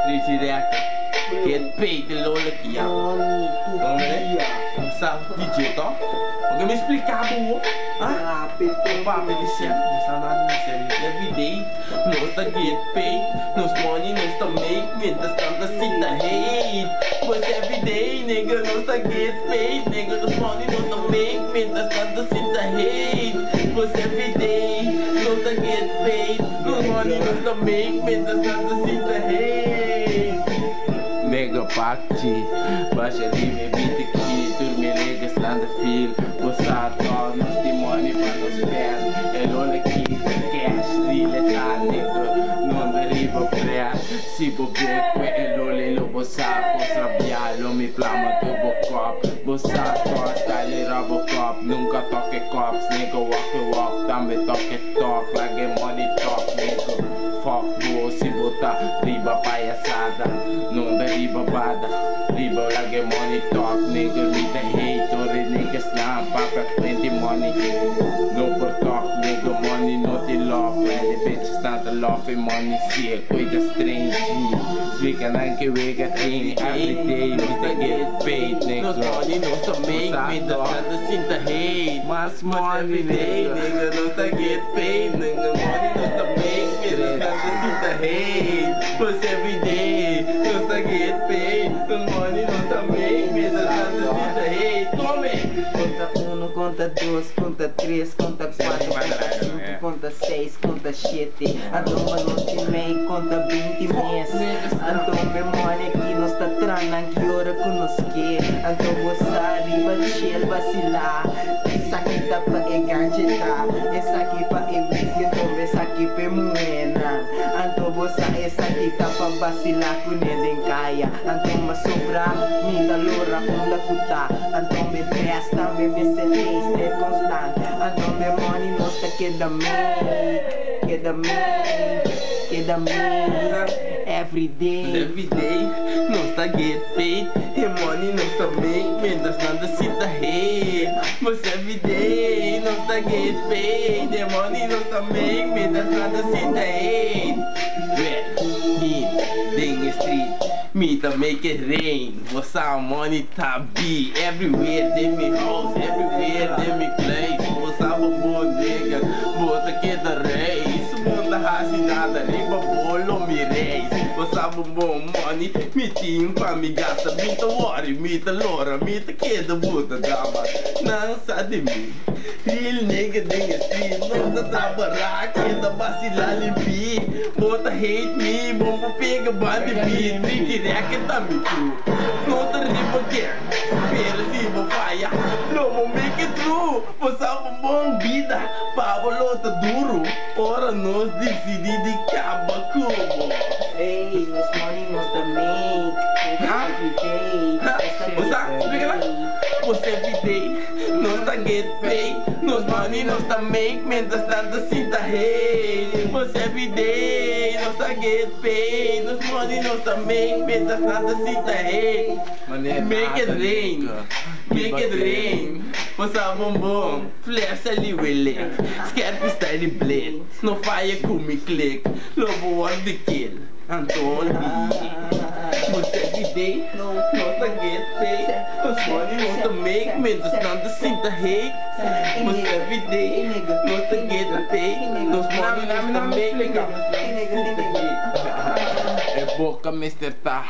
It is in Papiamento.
Richie Record. Get paid de lola ki ya. Money tur dia. Sa DJ to? Oke mi splika bo. Ha? Papi di sem, sa na sem. Every day, nos ta get paid. Nos money nos ta make, mientras nan ta sinta hate. Pues every day, nigga, nos ta get paid. Nigga, nos money nos ta make, mientras nan ta sinta hate. Pues every day, nos ta get paid. Nos money nos ta make, mientras nan ta sinta hate. Nigga, pakchi, basha riba e beat aki, tur mi niggas nan ta feel. Bo sa toch, nos tin money pa nos spend. E lola ki ta cash, real e ta, nigga, no ta riba fresh. Si bo be kwe e lola lo bo sa, kos rabia lo mi plama tur bo kop. Bo sa toch, style Robocop, nunca toque cops, nigga, walk the walk, tambe talk e talk, like e money talk, nigga. Fuck bo, si bo ta riba payasada, no ta riba bada, riba like e money talk, nigga, mi ta hate, ori niggas na papia plenty money, no por talk, nigga, money no tin love, and the bitches not the love and money, si e koita strange, Splika nan ke wega tin, every day mi ta get paid, nigga. Nos money nos ta make, mientras nan ta sinta hate. Mas Mas money, every day, nigga. nigga, nos ta get paid, nigga. Money nos ta make, mientras nan ta sinta hate. Mas every day, nos ta get paid. Nos money nos ta make, mientras nan ta sinta hate. Tome! Konta 1, konta 2, konta 3, konta 4, konta 5, konta 6, konta 7. Anto nos tin mei konta 20 mes. Anto me money aki nos ta tranan ki ora ku nos ke. Anto bo sa riba chill vacila. Esaki ta pa e gancheta. Esaki pa e whisky, anto esaki pa e muhena. Anto bo sa esaki ta pa vacila ku ne den kaya. Anto ma sobra mi ta lora unda ku ta. Anto me best tambe me se taste constant. Anto me money nos ta keda make, keda make, keda make every day. Every day, nos ta get paid. E money nos ta make, mientras nan ta sinta hate. Mas every day, nos ta get paid. E money nos ta make, mientras nan ta sinta hate. Well, me, den street, me ta make it rain. Bo sa money ta be everywhere, den mi house, everywhere, den mi place. Bo sa bo bo nigga, bo ta keda race. Bo ta hasi nada, riba bolo mi race. Bo sa bo bo money, mi tin pa mi gasta. Mi ta worry, mi ta lora, mi ta keda buta drama. Nan sa di mi, real nigga den street. No ta trabalhar, keda vacila limpi. Bo ta hate me, bo bo pega bandi beat. Ricky Record ta mi crew. No ta riba gang, pero si bo falla, lo bo make it through. Bo sa bo bon vida, pa bo lo ta duro. Ora nos decidi di kaba ku bo. Hey, nos money nos ta make every day. Ha? Nos ta Bo sa, get explica na. paid. Pues every day, nos ta get paid. Nos money nos ta make, mientras nan ta sinta hate. Pues every day, nos ta get paid. Nos money nos ta make, mientras nan ta sinta hate. Make it rain, make it rain. Bo sa bonbon, flash ali wele. Skerp style blade, no fire ku mi click. Lobo work the kill, Anton But every day, nos ta get paid. Nos money nos ta make, mientras nan ta sinta hate. But every day, nos ta get paid. Nos money nos ta make, mientras nan ta sinta hate. E boca mester ta.